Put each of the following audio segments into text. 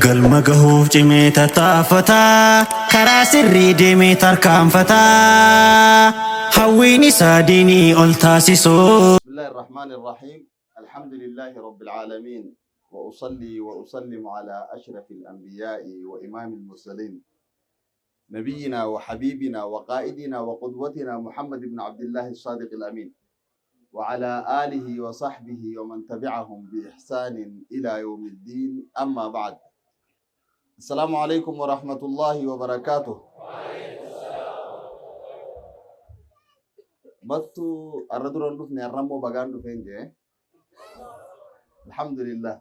Galma gahuuf cimee tattaafata, karaa sirrii deemee tarkaanfata. Hawwiin isaa diinii ol taasisuu. بسم الله الرحمن الرحيم، الحمد لله رب العالمين، وأصلي وأسلم على أشرف الأنبياء وإمام المرسلين، نبينا وحبيبنا وقائدنا وقدوتنا محمد بن عبد الله الصادق الأمين، وعلى آله وصحبه ومن تبعهم بإحسان إلى يوم الدين. أما بعد، السلام عليكم ورحمة الله وبركاته. Mattu arra duran dhufne, arrammoo bagaan dhufeen jee. Alhamdulillah.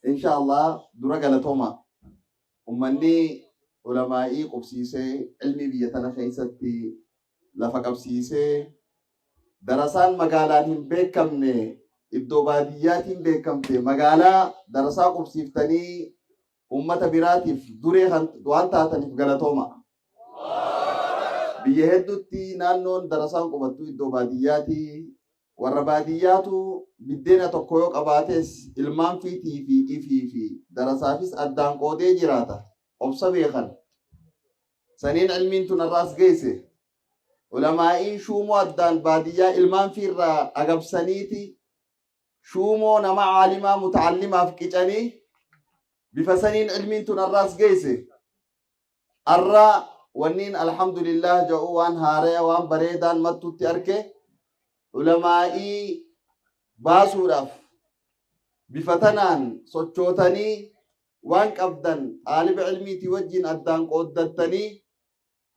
Insha Allah dura galatooma. Ummanni ulamaa'ii qubsiisee, ilmii biyya tana keessatti lafa qabsiisee, darasaan magaalaan hin beekamne iddoo baadiyyaatiin beekamte, magaalaa darasaa qubsiiftanii ummata biraatiif duree waan taataniif galatooma. Biyya hedduutti naannoon darasaan qubattu iddoo baadiyyaati. Warra baadiyyaatu biddeena tokko yoo qabaates ilmaan fiitii fi ifii fi darasaafis addaan qoodee jiraata. Obsa beekan. Saniin ilmiin tun har'aas geesse. Ulamaa'iin shuumoo addaan baadiyyaa ilmaan fiirraa agabsaniiti shuumoo nama caalimaa muta'allimaaf qicanii bifa saniin ilmiin tun har'aas geesse. Arra wanniin alhamdulillah ja'u, waan haaraya, waan bareedaan Mattuutti arke, ulamaa'ii baasuudhaaf bifa tanaan sochootanii, waan qabdan xaaliba ilmiitii wajjin addaan qooddattanii,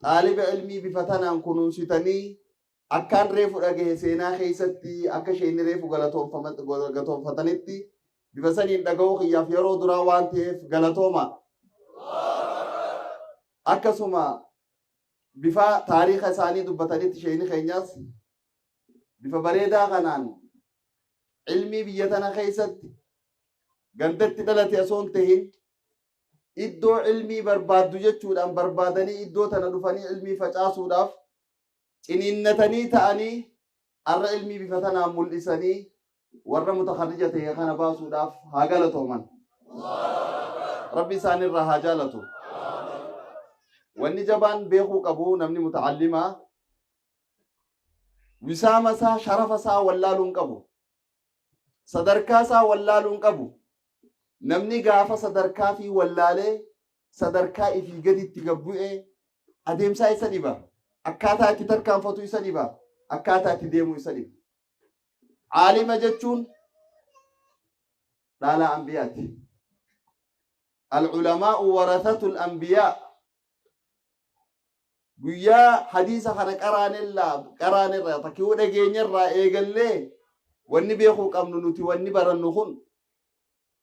xaaliba ilmii bifa tanaan kunuunsitanii, akkaan reefu dhagahe seenaa keessatti akka isheen reefu galatoonfatanitti bifa saniin dhaga'uu kiyyaaf yeroo duraa waan ta'eef galatooma. Akkasuma bifa taariika isaanii dubbatanitti sheeni keenyaas bifa bareedaa kanaan ilmii biyya tana keessatti gandatti dhalate osoo hin tahin iddoo ilmii barbaaddu jechuudhaan barbaadanii iddoo tana dhufanii ilmii facaasuudhaaf ciniinnatanii ta'anii, arra ilmii bifa tanaan mul'isanii warra mutakarrija ta'e kana baasuudhaaf haa galatooman. Rabbi isaanirraa haa jaalatu. Wanni jabaan beekuu qabu, namni muta'allimaa wisaama isaa, sharafa isaa wallaaluu hin qabu. Sadarkaa isaa wallaaluu hin qabu. Namni gaafa sadarkaa fi wallaalee sadarkaa ifii gaditti gabbu'ee adeemsaa isa dhiba. Akkaataa itti tarkaanfatu isa dhiba. Akkaataa itti deemu isa dhiba. Caalima jechuun dhaalaa anbiyaati. Al-ulamaa'u warathatul anbiyaa. Guyyaa hadiisa kana qaraanirraa takkii dhageenyarraa eegallee wanni beekuu qabnu, nuti wanni barannu kun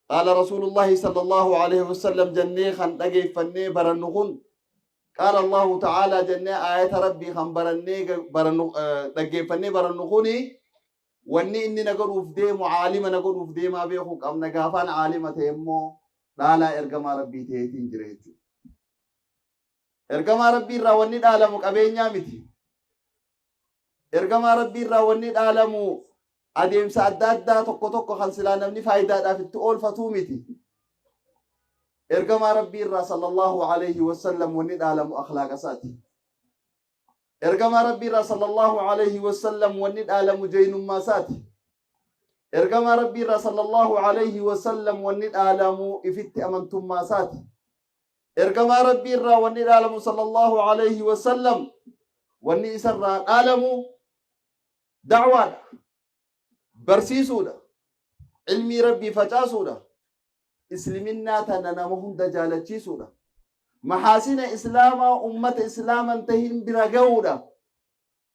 qaala rasuulullahi sallallahu alaihi wasallam jennee kan dhageeffannee barannu kun, qaala Allahu ta'aalaa jennee aayata rabbii kan barannee barannu, dhaggeeffannee barannu kuni, wanni inni na godhuuf deemu caalima na godhuuf deemaa beekuu qabna. Gaafaan caalima ta'e immoo dhaalaa ergamaa rabbii ta'eetiin jira jechuudha. Ergamaa rabbii irraa wanni dhaalamu qabeenyaa miti. Ergamaa rabbii irraa wanni dhaalamu adeemsa adda addaa tokko tokko kan silaa namni faayidaadhaaf itti oolfatuu miti. Ergamaa rabbii irraa sallallahu alaihi wasallam wanni dhaalamu akhlaaqa isaati. Ergamaa rabbii irraa sallallahu alaihi wasallam wanni dhaalamu jeynummaa isaati. Ergamaa rabbii irraa sallallahu alaihi wasallam wanni dhaalamu ifitti amantummaa isaati. Ergamaa rabbii irraa wanni dhaalamu sallallahu alaihi wasallam, wanni isarraa dhaalamu da'waadha, barsiisuudha, ilmii rabbii facaasuudha, isliminnaa tana nama hunda jaalachiisuudha, mahaasina islaamaa ummata islaaman tahin bira gahuudha.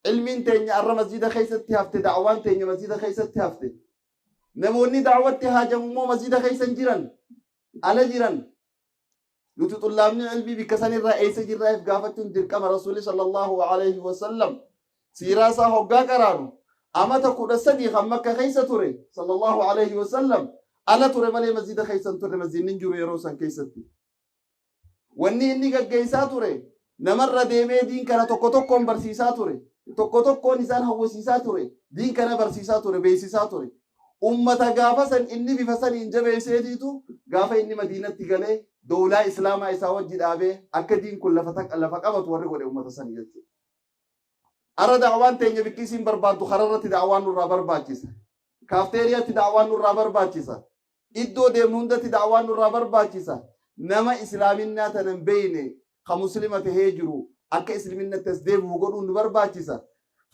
Ilmiin teenya arra masjida keessatti hafte, da'waan teenya masjida keessatti hafte. Namoonni da'watti haajamu immoo masjida keessa hin jiran, ala jiran. Nuti xullaabni ilmii bikka sanirraa eessa jirraa if gaafachuun dirqama. Rasuulli sallallahu alaihi wasallam siiraa isaa hoggaa qaraanu amata 13 kan Makka keessa ture sallallahu alaihi wasallam ala ture malee masjida keessa hin turre. Masjidni hin jiru yeroo san keessatti. Wanni inni gaggeessaa ture namarra deemee diin kana tokko tokkoon barsiisaa ture, tokko tokkoon isaan hawwisiisaa ture, diin kana barsiisaa ture, beeksisaa ture. Ummata gaafa san inni bifa saniin jabeesseetiitu gaafa inni Madiinatti galee dowlaa Islaamaa isaa wajji dhaabee akka diin kun lafa qabatu warri godhe ummata sanii jechuudha. Arra da'waan teenya bikki isiin barbaaddu kararratti da'waan nurraa barbaachisa. Kaafteeriyaatti da'waan nurraa barbaachisa. Iddoo deemnu hundatti da'waan nurraa barbaachisa. Nama Islaaminaa tana hin beeyne ka muslima tahee jiru akka isliminnatti as deebi'u godhuun nu barbaachisa.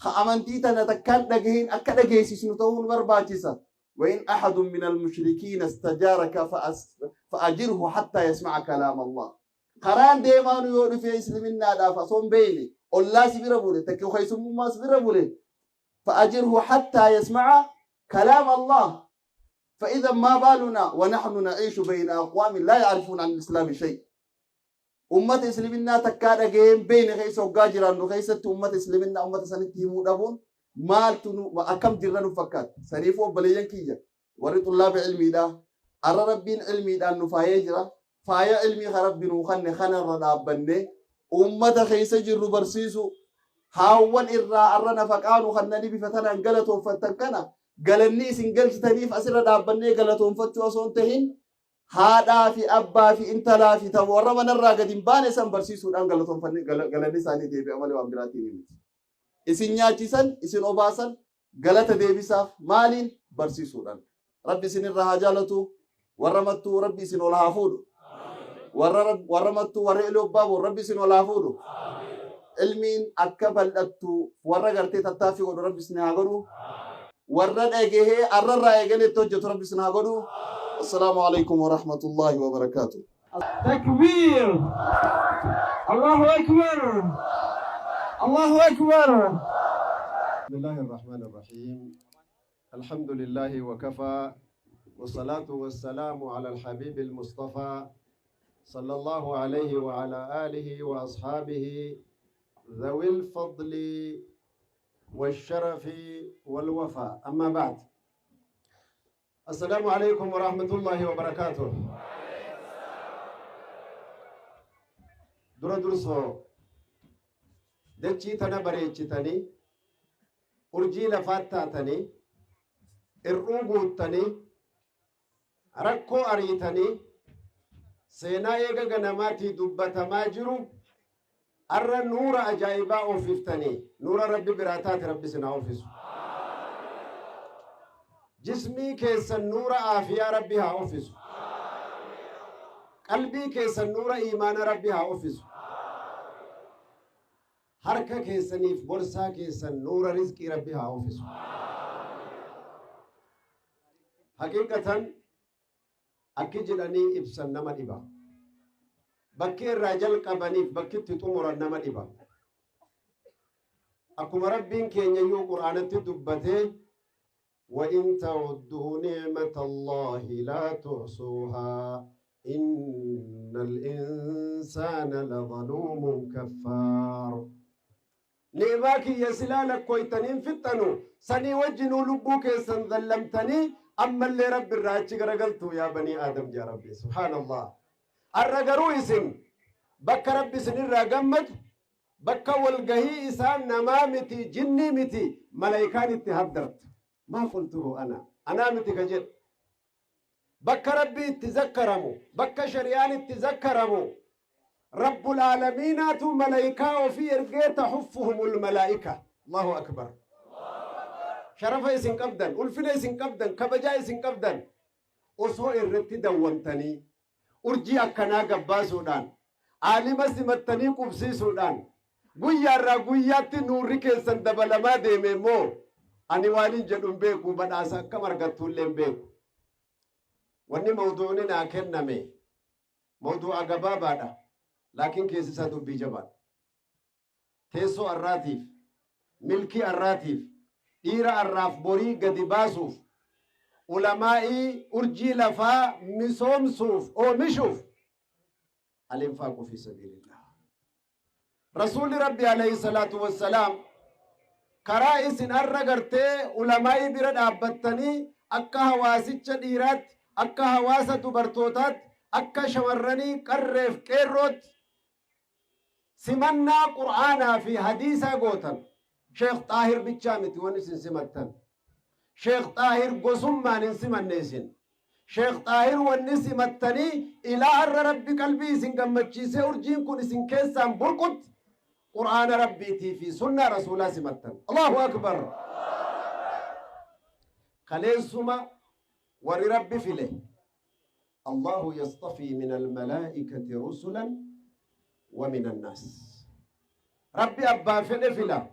Ka amantii tana takkaan dhagahin akka dhageessisnu ta'uu nu barbaachisa. وإن أحد من المشركين استجارك فأجره حتى يسمع كلام الله. Karaan deemaanu yoo dhufee islaminaadhaaf osoo hin beeyne ollaa si bira bule takka keessummaa si bira bule فأجره حتى يسمع كلام الله. فإذا ما بالنا ونحن نعيش بين أقوام لا يعرفون عن الإسلام شيء. Ummata islaminaa takkaa dhagaheen beeyne keessa hoggaa jiraannu keessatti ummata islaminaa ummata sanitti himuu dhabuun maaltu nu akkam jirra nu fakkaata. Saniifuu obboleeyyan kiyya warri xullaaba ilmiidha. Arra Rabbiin ilmiidhaan nu faayee jira. Faaya ilmii ka Rabbi nuu kanne kanarra dhaabbannee ummata keessa jirru barsiisu haawwan irraa arra nafaqaa nu kannanii bifa tanaan galatoonfattan kana galanni isin galchitaniif asirra dhaabbannee galatoonfachuu osoo hin tahin haadhaa fi abbaa fi intalaa fi ta warra manarraa gadi hin baane san barsiisuudhaan galatoonfanne galanni isaanii deebi'a malee waan biraatiin miti. Isin nyaachisan, isin obaasan galata deebisaaf maaliin barsiisuudhaan. Rabbi isin irraa haa jaalatu. Warra Mattuu Rabbi isin ol haa fuudhu. Warra Mattuu, warra Iluu Abbaa Rabbi isin ol haa fuudhu. Ilmiin akka bal'attu warra gartee tattaaffii godhu Rabbi isin haa godhu. Warra dhagahee arrarraa eegalee itti hojjetu Rabbi isin haa godhu. السلام عليكم ورحمة الله وبركاته. تكبير، الله أكبر، الله أكبر. بسم الله الرحمن الرحيم، الحمد لله وكفى، والصلاة والسلام على الحبيب المصطفى صلى الله عليه وعلى آله وأصحابه ذوي الفضل والشرف والوفاء. أما بعد، السلام عليكم ورحمة الله وبركاته. Dura dursoo dachii tana bareechitanii, urjii lafaat taatanii, ir'uu guuttanii, rakkoo ariitanii, seenaa eega ganamaatii dubbatamaa jiru arra nuura ajaa'ibaa ofiftanii, nuura Rabbi biraa taate Rabbi isin haa ofisu. Jismii keessan nuura aafiyaa Rabbi haa ofisu. Qalbii keessan nuura iimaana Rabbi haa ofisu. Harka keessaniif borsaa keessan nuura rizqii Rabbi haa ofisu. Haqiiqatan akki jedhanii ibsan nama dhiba. Bakki irraa jalqabaniif bakki itti xumuran nama dhiba. Akkuma Rabbiin keenya iyyuu Qur'aanatti dubbatee, وإن تعدوا نعمة الله لا تحصوها إن الإنسان لظلوم كفار. Ni'maa kiyya silaa lakkooytaniin fixxanu, sanii wajjinuu lubbuu keessan zallamtanii ammallee Rabbi irraa achi garagaltu yaa banii Aadam jaa Rabbi. Subhaanallah. Arra garuu isin bakka Rabbi isinirraa gammadu, bakka walgahii isaan namaa miti, jinnii miti, malaayikaan itti haddartu. ما قلته أنا، anaa miti ka jedhu. Bakka Rabbi itti zakkaramu, bakka shari'aan itti zakkaramu, رب العالمين atu malaayikaa ofii ergee تحفهم الملائكة. الله أكبر. Sharafa isin qabdan, ulfina isin qabdan, kabajaa isin qabdan osoo irratti dawwamtanii, urjii akkanaa gabbaasuudhaan, aalima simattanii qubsiisuudhaan, guyyaarraa guyyaatti nuurri keessan dabalamaa deeme immoo ani waanin jedhu hin beeku, badhaasa akkam argattuullee hin beeku. Wanni mawduu'ni naa kenname mawduu'a gabaabaadha, laakiin keessi isaa dubbii jabaadha. Teessoo arraatiif, milkii arraatiif, dhiira arraaf borii gadi baasuuf, ulamaa'ii urjii lafaa misoomsuuf, oomishuuf, الإنفاق في سبيل الله. Rasuulli Rabbi عليه الصلاة والسلام karaa isin arra gartee ulamaa'ii bira dhaabbattanii akka hawaasicha dhiiraatti, akka hawaasa dubartootaatti, akka shamarranii qarreef qeerrootti simannaa Qur'aanaa fi hadiisaa gootan, Sheekh Xaahir bichaa miti wanni isin simattan. Sheekh Xaahir gosummaan hin simanne isin. Sheekh Xaahir wanni simattanii ilaa har'a Rabbi qalbii isin gammachiisee urjiin kun isin keessaan burqutti Qur'aana Rabbiitii fi sunnaa Rasuulaa simattan. Allahu Akbar! Kaleessuma warri Rabbi file Allahu yastafii min almalaa'ikati rusulan wa min annaas. Rabbi abbaa fedhe fila.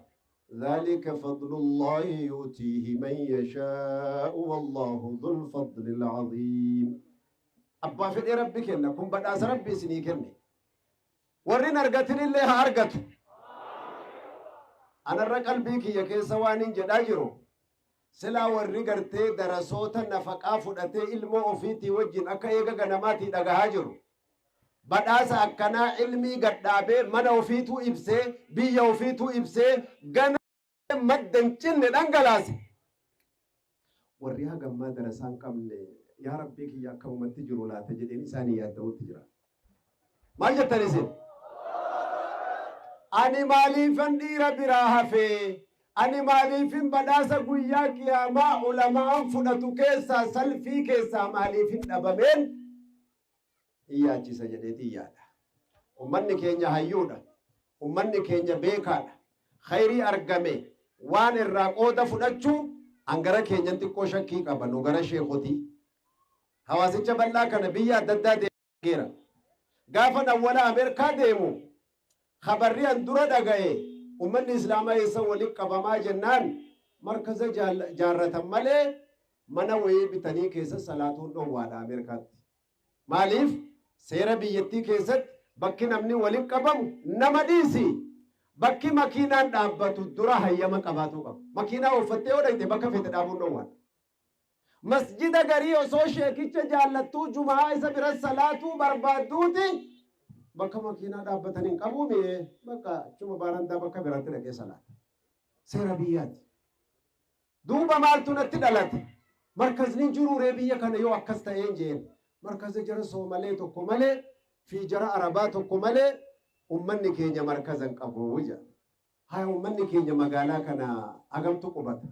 ذلك فضل الله يؤتيه من يشاء والله ذو الفضل العظيم. Abbaa fedhe Rabbi kenna kun badhaasa Rabbi isinii kenne. Warri hin argatin illee haa argatu. Anarra qalbii kiyya keessa waan hin jedhaa jiru. Silaa warri gartee darasoota nafaqaa fudhatee ilmoo ofiitii wajjin akka eega ganamaatii dhagahaa jiru. Badhaasa akkanaa ilmii gadhaabee mana ofiituu ibsee biyya ofiituu ibsee gana madda hin cinne dhangalaase. Warri hagammaa darasaa hin qabne yaa Rabbii kiyya akkamumatti jiru laata jedheen isaanii yaadda'utti jira. Maal jettan isin? Ani maaliifan dhiira biraa hafee? Ani maaliifin badhaasa guyyaa qiyaamaa ulamaan fudhatu keessaa salfii keessaa maaliifin dhabameen hin yaachisa jedheetiin yaada. Ummanni keenya hayyuudha. Ummanni keenya beekaadha. Khayrii argame waan irraa qooda fudhachuu an gara keenyan xiqqoo shakkii qaba nu gara sheekotii. Hawaasicha bal'aa kana biyya adda addaa deemeera. Gaafan awwala Ameerikaa deemu khabarri an dura dhaga'e ummanni Islaamaa eessa walitti qabamaa jennaan markaza jaarratan malee mana wayii bitanii keessa salaatuun dhowwaadha Ameerikaatti. Maaliif seera biyyattii keessatti bakki namni walitti qabamu nama dhiisi bakki makiinaan dhaabbatu dura hayyama qabaatuu qaba. Makiinaa ooffattee yoo dhaqxe bakka feete dhaabuun dhowwaadha. Masjida garii osoo sheekicha jaallattuu jumaa isa bira salaatuu barbaadduuti bakka makiinaa dhaabbatan hin qabuu mi'ee bakka achuma baarandaa bakka biraatti dhaqee salaata. Seera biyyaati. Duuba maaltu natti dhalate? Markazni hin jiruu ree biyya kana yoo akkas ta'een jeen. Markaza jara Soomalee tokko malee fi jara Arabaa tokko malee ummanni keenya markaza hin qabu jedha. Haya ummanni keenya magaalaa kana hagamtu qubata?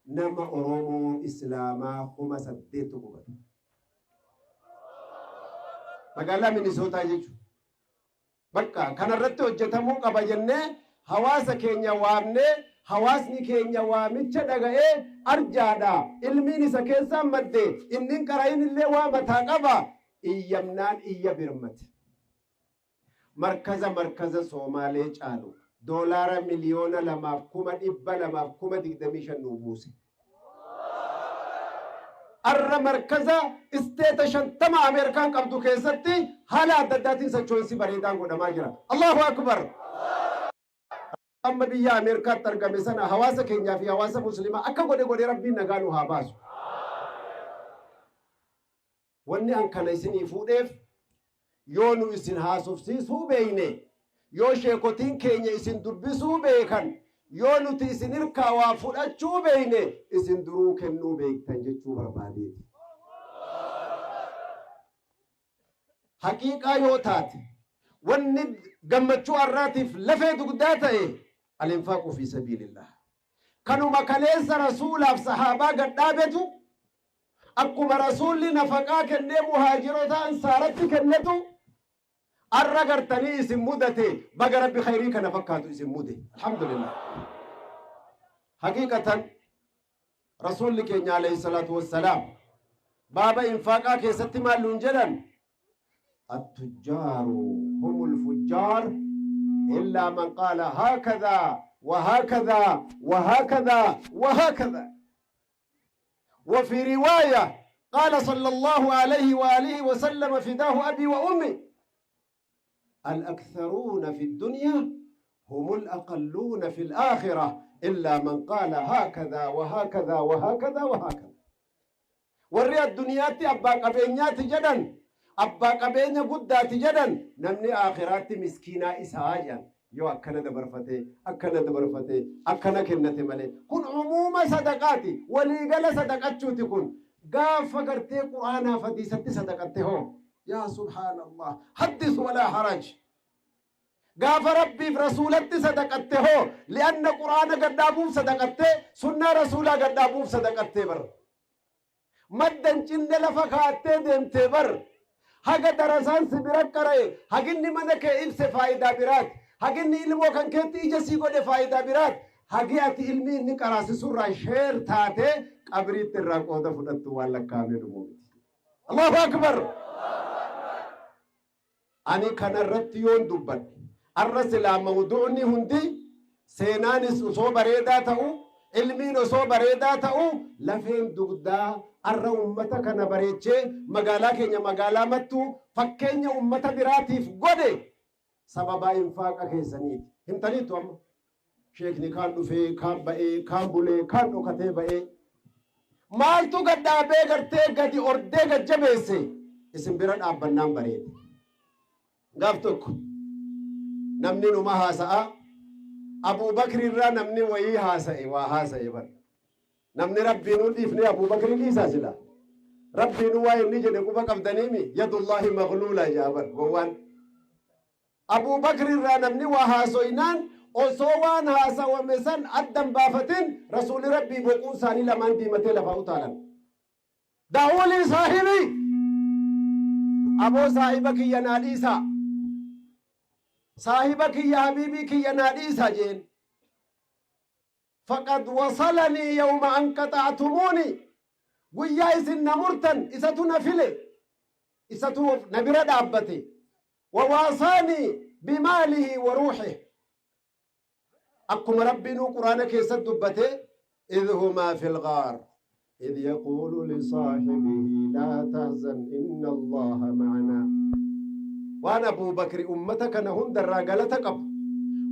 Nama Oromoo Islaamaa 8,000tu qubata. Magaalaa Minisootaa jechuudha. Bakka kanarratti hojjetamuu qaba jennee hawaasa keenya waamnee hawaasni keenya waamicha dhaga'ee arjaadha. Ilmiin isa keessaan madde inni hin qara'in illee waa mataa qaba. Iyyamnaan iyya birmate. Markaza markaza Soomaalee caalu doolaara 2,225,000 nuu buuse. Arra markaza isteeta 50 Ameerikaan qabdu keessatti haala adda addaatiin socho'insi bareedaan godhamaa jira. Allahu Akbar! Amma biyya Ameerikaatti argame sana hawaasa keenyaa fi hawaasa musliimaa akka godhe godhe Rabbiin nagaa nu haa baasu. Wanni an kana isinii fuudheef yoo nu isin haasofsiisuu beeyne, yoo sheekotiin keenya isin dubbisuu beekan, yoo nuti isin irkaa waa fudhachuu beeyne, isin duruu kennuu beektan jechuu barbaadeeti. Haqiiqaa yoo taate, wanni gammachuu arraatiif lafee dugdaa ta'e al-infaaqu fi sabiilillah. Kanuma kaleessa Rasuulaaf sahaabaa gad dhaabetu Akkuma Rasuulli nafaqaa kennee muhaajirota ansaaratti kennetu arra gartanii isin mudate. Baga Rabbi khayrii kana fakkaatu isin mude. Alhamdulillah. Haqiiqatan Rasuulli keenya alayhi salaatu wassalaam baaba infaaqaa keessatti maal nuun jedhan? Attujjaaru humul fujjaar illaa man qaala haakadhaa wa haakadhaa wa haakadhaa wa haakadhaa. وفي رواية قال صلى الله عليه وآله وسلم فداه أبي وأمي: الأكثرون في الدنيا هم الأقلون في الآخرة إلا من قال هكذا وهكذا وهكذا وهكذا. Warri addunyaatti abbaa qabeenyaati jedhan, abbaa qabeenya guddaati jedhan, namni aakhiraatti miskiinaa isaa jedhan yoo akkana dabarfate, akkana dabarfate, akkana kennate malee. Kun umuuma sadaqaati, waliigala sadaqachuuti. Kun gaafa gartee Qur'aanaaf hadiisatti sadaqatte hoo, yaa subhaanallah, haddis walaa haraj. Gaafa Rabbiif Rasuulatti sadaqatte hoo li'anna Qur'aana gad dhaabuuf sadaqatte, sunnaa Rasuulaa gad dhaabuuf sadaqattee bar. Madda hin cinne lafa kaa'attee deemtee bar. Haga darasaan si bira qara'e, haginni mana kee ibse faayidaa biraati. Haginni ilmoo kan keetti ija sii godhe faayidaa biraati. Hagi ati ilmii inni qaraasisurraa sheer taatee qabriitti irraa qooda fudhattu waan lakkaa'amee dhumu miti. Allahu Akbar! Ani kana irratti yoon dubbadhe arra silaa mawduu'ni hundi seenaanis osoo bareedaa ta'u ilmiin osoo bareedaa ta'u lafeen dugdaa arra ummata kana bareechee magaalaa keenya magaalaa Mattuu fakkeenya ummata biraatiif godhe sababaa infaaqa keessaniiti. Himtaniittu amma. Sheekni kaan dhufee, kaan ba'ee, kaan bulee, kaan dhokatee ba'ee. Maaltu gad dhaabee gartee gadi ordee gad jabeesse isin bira dhaabbannaan bareede. Gaaf tokko namni numa haasa'a. Abuu Bakri irraa namni wayii haasa'e waa haasa'e bar. Namni Rabbiinuu dhiifnee Abuu Bakri dhiisaa sila. Rabbiinuu waa inni jedhe quba qabdaniimi yadullaahi maghluulaa jedha bar gowwaan. Abuu Bakri irraa namni waa haasoynaan osoo waan haasawame san adda hin baafatin Rasuulli Rabbii boquun isaanii lamaan diimatee lafaa utaalan. Da'uunii saahibii! Aboo saahiba kiyya naa dhiisaa. Saahiba kiyya habiibii kiyya naa dhiisaa jeen. Faqad wasalanii yawma an qaxa'tumuuni guyyaa isin na murtan isatu na file isatu na bira dhaabbate wawaasaanii bimaalihi wa ruuxih akkuma rabbiinuu quraana keessatti dubbate idh humaa fil gaar idh yaquulu lisaahibihi laa tahzan inna allaha ma'anaa waan abuu bakri ummata kana hundarraa galata qabu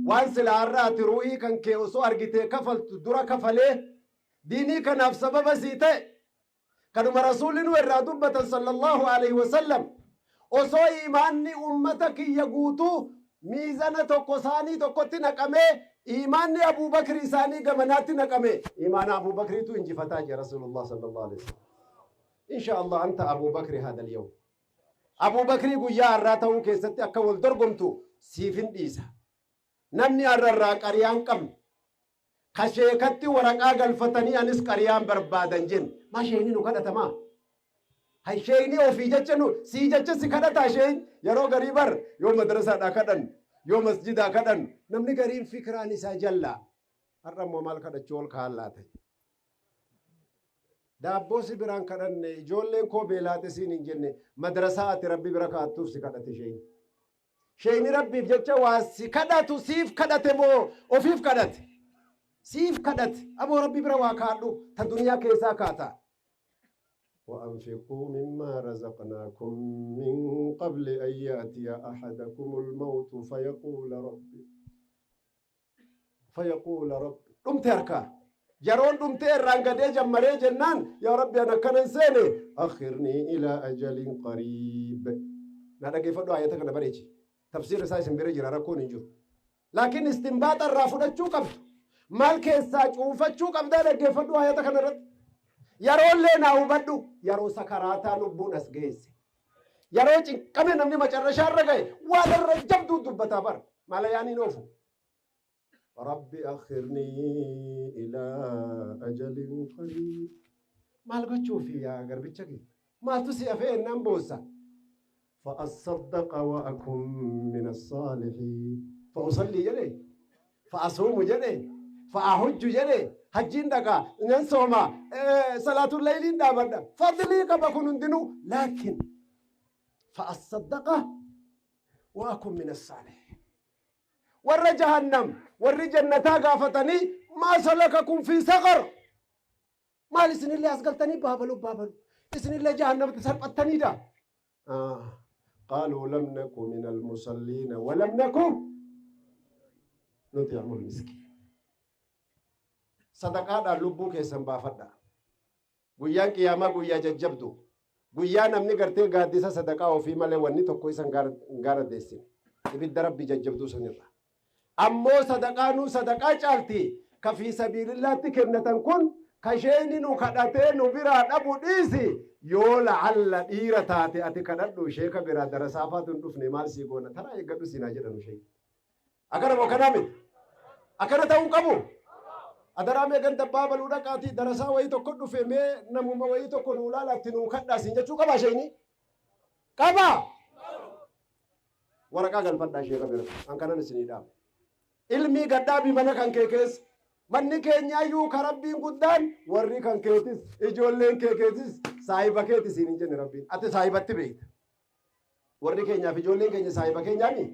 waan silaa har'a ati ruuhii kan kee osoo argitee kafaltu dura kafalee diinii kanaaf sababa sii ta'e kanuma rasuulli nu irraa dubbatan sallallahu alaihi wasallam osoo iimaanni ummata kiyya guutuu miizana tokko saanii tokkotti naqamee iimaanni Abuu Bakri isaanii gamanaatti naqame iimaana Abuu Bakriitu injifataa jee Rasuulullah sallallahu alaihi wasallam. Insha Allah anta Abuu Bakri haadha al-yawm. Abuu Bakrii guyyaa har'aa ta'uu keessatti akka wal dorgomtu siifin dhiisa. Namni har'a irraa qariyaan qabne ka sheekatti waraqaa galfatanii anis qariyaan barbaadan jenne maa sheeyni nu kadhatamaa? Hay sheeyni ofii jecha nu sii jecha si kadhataa sheeyni yeroo garii bar yoo madrasaadhaa kadhan yoo masjidaa kadhan namni gariin fikraan isaa jallaa har'a immoo maal kadhachuu ol kaa'an laata? Daabboo si biraan kadhanne ijoolleen koo beelaate siin hin jenne madrasaa ati rabbi bira kaa'attuuf si kadhate sheeyni. Sheeyni Rabbiif jecha waa si kadhatu siif kadhate moo ofiif kadhate? Siif kadhate. Aboo Rabbi bira waa kaadhu ta duniyaa keessaa kaata. وأنفقوا مما رزقناكم من قبل أن يأتي أحدكم الموت فيقول ربي fayaquula rabbi dhumte harkaa yeroon dhumtee irraan gadee jammaree jennaan yaa rabbi an akkanan seene akhirnii ilaa ajalin qariib na dhageeffadhu ayata kana bareechi tafsiirri isaa isin bira jira rakkoon hin jiru laakiin istinbaaxa irraa fudhachuu qabdu maal keessaa cuunfachuu qabdaa dhaggeeffadhu ayata kana irratti yeroollee naa hubadhu yeroo sakaraataa lubbuun as geesse yeroo cinqame namni macarrashaa irra ga'e waan irra jabduu dubbataa bara maala yaaniin oofu Rabbi akhirnii ilaa ajalin qariib. Maal gochuufi yaa garbicha kiyya? Maaltu si hafee ennaan boossa? Fa'asaddaqa wa akun min as-saalihiin. Fa'usallii jedhe, fa'asuumu jedhe, fa'ahujju jedhe, hajjiin dhaqa, nan sooma, salaatul layliin dhaabadha. Fadlii qaba kun hundinuu. Laakiin fa'asaddaqa wa akun min as-saalihiin. Warra jahannam warri jannataa gaafatanii maa salakakum fi saqar maal isinillee as galtanii baabalu baabalu isinillee jahannamatti salphattaniidha. Qaaluu lam naku min almusalliina walam naku nuxi'amul miskiin. Sadaqaadhaan lubbuu keessan baafadha. Guyyaan qiyaamaa guyyaa jajjabdu. Guyyaa namni gartee gaaddisa sadaqaa ofii malee wanni tokko isa hin gaaraddeessine. Ibidda Rabbii jajjabduu sanirra. Ammoo sadaqaanuu sadaqaa caalti ka fi sabiilillaatti kennatan kun ka sheeyni nu kadhatee nu biraa dhabu dhiisi yoo la'alla dhiira taate ati kadhadhu sheeka biraa darasaafaatu hin dhufne maal sii goona taraa eeggadhu siinaa jedhanu sheeyni. Akkana moo akkanaa miti? Akkana ta'uu qabu. Adaraa mee ganda abbaa baluu dhaqaatii darasaa wayii tokko dhufe, mee namuma wayii tokko nuu laalaatti nuu kadhaa siin jechuu qabaa sheeyni? Qaba! Waraqaa galfadhaa sheeka bira. An kanan isinii dhaama. Ilmii gadhaabi mana kan kee keessa. Manni keenyaayyuu ka Rabbiin guddaan warri kan keetis, ijoolleen kee keetis, saahiba keeti siin hin jenne Rabbiin. Ati saahibatti beekta. Warri keenyaaf ijoolleen keenya saahiba keenyaami?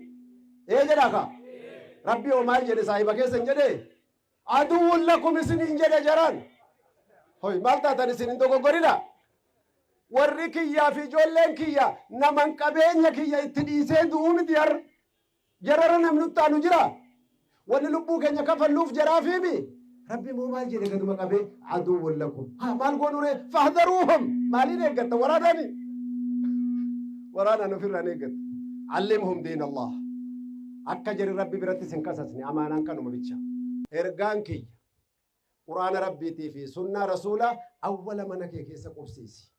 Ee jedhaa kaa. Rabbi hoo maal jedhe, saahiba keessa hin jedhee? Aduwwun lakum isin hin jedhe jaraan. Hoy, maal taatan isin hin dogoggorina? Warri kiyyaa fi ijoolleen kiyya naman qabeenya kiyya itti dhiisee du'uu miti har. Jararra namni nutti aanu jira. Wanni lubbuu keenya kafalluuf jaraafiimi. Rabbi immoo maal jedhe gaduma qabee? Aduwwun lakum. Haa, maal goonu ree? Fahdaruuhum. Maaliin eeggatta? Waraanaani. Waraanaan ofirraan eeggatta. Allimhum diin Allah. Akka jari Rabbi biratti sin kasasne amaanaan kanuma bicha. Ergaan kiyya. Quraana Rabbiitii fi sunnaa Rasuulaa awwala mana kee keessa qubsiisi.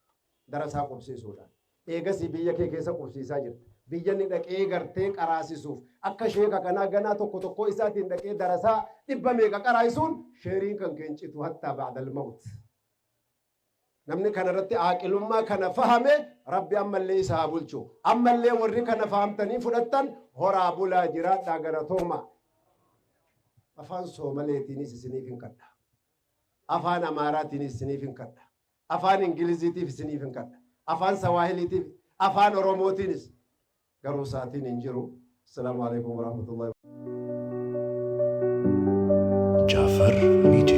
Darasaa qubsiisuudhaan. Eegasii biyya kee keessa qubsiisaa jirta. Biyya inni dhaqee gartee qaraasisuuf akka sheeka kanaa ganaa tokko tokkoo isaatiin dhaqee darasaa dhibba meeqa qaraayisuun sheeriin kan kee hin citu hattaa ba'dal mawt. Namni kana irratti aaqilummaa kana fahame Rabbi ammallee isa haa bulchu. Ammallee warri kana fahamtanii fudhattan horaa bulaa jiraadhaa, galatooma. Afaan Soomaleetiinis isiniif hin kadha. Afaan Amaaraatiinis isiniif hin kadha. Afaan Ingiliziitiif isiniif hin kadha. Afaan Sawaahiliitiif, afaan Oromootiinis. Garuu sa'aatiin hin jiru. Assalaamu alaikum warahmatullahi. Jaafar Media.